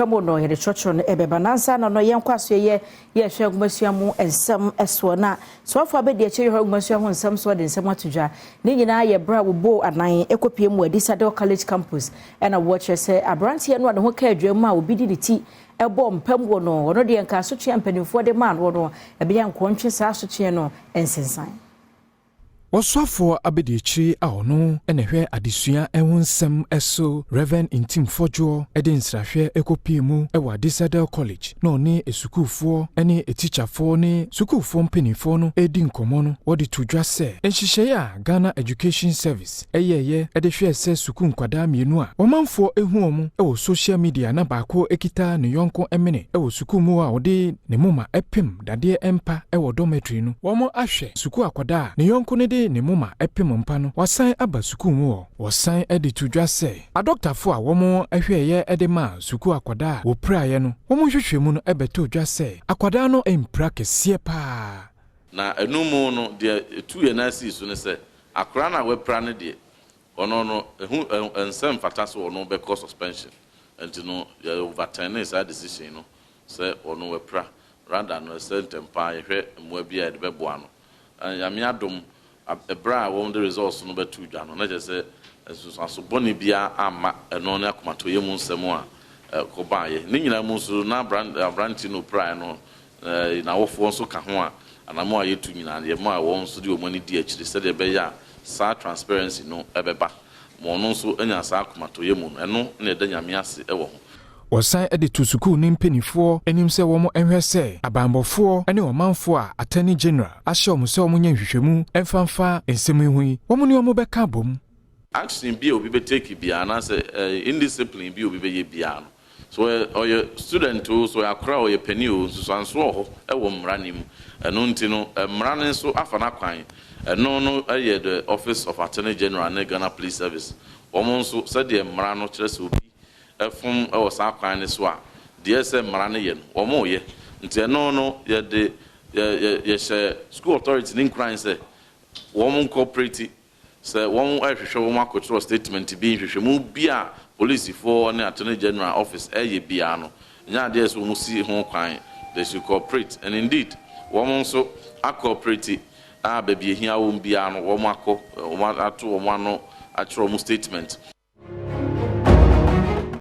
Mu no yɛde kyerɛkyerɛ no ɛbɛba nansa na no yɛnkɔ aso yɛ yɛhwɛ nwomasua mu nsɛm soɔ na soafoɔ abɛdi akyire yɛhwɛ nwomasua ho nsɛm soɔ de nsɛm ato dwa. Ne nyinaa yɛ berɛ a wɔbɔ anan ɛkɔpie mu Adisadel College campus, ɛna wɔkyerɛ sɛ aberanteɛ no a ne ho ka adwa mu a obi di ne ti ɛbɔ mpam wɔ no, ɔno deɛ nka asotwe mpanimfoɔ de maa no no ɛbɛyɛ nkɔntwe saa asotwe no nsensan. Wɔsoafoɔ abɛdiakyire a ɔno na ɛhwɛ adesua ho nsɛm so, Reverend Ntim Fordjour, de nsrahwɛ kɔpie mu wɔ Adisadel College na ɔne asukuufoɔ ne atikyafoɔ ne sukuufoɔ mpanimfoɔ no redi nkɔmmɔ no, wɔde to dwa sɛ nhyehyɛeɛ a Ghana Education Service ɛyɛɛyɛ de hwɛɛ sɛ sukuu nkwadaa mmienu a ɔmanfoɔ ehu wɔn wɔ social media na baako kita ne yɔnko mene wɔ sukuu mu a ɔde ne moma pem dadeɛ mpa wɔ dormitory no, wɔn ahwɛ sukuu akwadaa a ne yɔnko no de ne moma pem mpa no wasan aba sukuu mu hɔ. Wɔsan de to dwa sɛ adɔktafo a wɔn hwɛeɛ de ma sukuu akwadaa a wɔpiraeɛ no, wɔn nhwehwɛmu no bɛtɔ dwa sɛ akwadaa no mpira kɛseɛ paa. Na ɛno mu no, deɛ ɛtu yɛn nan sii so ne sɛ akwadaa no a wapira no deɛ, ɔno no ɛho nsɛm mfata so ɔno bɛkɔ suspension, nti no yɛ overturn saa decision no sɛ ɔno wapira, rather no ɛsɛ ntɛmpa yɛhwɛ mmoa bi a yɛde bɛboa no. Nyame adom, ɛberɛ a wɔn de results no bɛto dwa no, na kyerɛ sɛ nsunsuanso bɔne biara amma ɛno ne akomatɔyɛ mu nsɛm a ɛkɔbaayɛ ne nyinaa mu nso na aberante no opiraeɛ no n'awofoɔ nso ka ho a anamo a yɛtu nyinaa yɛma a wɔn nso de wɔn ani di akyire sɛdeɛ ɛbɛyɛ a saa transparency no ɛbɛba ma ɔno nso anya saa akomatɔyɛ mu no. Ɛno na ɛda Nyame ase ɛwɔ ho. Wɔsan de to sukuu ne mpanimfoɔ anim sɛ wɔn nhwɛ sɛ abanbɔfoɔ ne ɔmanfoɔ a Attorney General ahyɛ wɔn sɛ wɔnyɛ nhwehwɛmu mfamfa nsɛm yi ho yi, wɔn ne wɔn bɛka abom. Action bi a obi bɛ take biara anaasɛ indiscipline bi a obi bɛyɛ biara no so, ɔyɛ student o, so ɔyɛ akora, ɔyɛ panin o, nsusuanso wɔ hɔ ɛwɔ mmara no mu. Ɛno nti no mmara no nso afa n'akwan. Ɛno no ɛyɛ the Office of Attorney General ne Ghana Police Service, wɔn nso sɛdeɛ mmara no kyerɛ sɛ obi ɛfom ɛwɔ saa kwan no so a, deɛ sɛ mmara no yɛ no, wɔn reyɛ. Nti ɛno no yɛde yɛ yɛ yɛhyɛ school authority ne nkuran sɛ wɔn cooperate sɛ wɔn ɛhwehwɛ wɔn akɔtwerɛ statement bi, nhwehwɛmu bi a polisifoɔ ne Attorney General office ɛyɛ biara no, nyɛ adeɛ sɛ wɔn si ho kwan. They should cooperate, and indeed wɔn nso acooperate a baabi ehia wɔn biara no, wɔn akɔ, wɔn ato wɔn ano atwerɛ wɔn statement.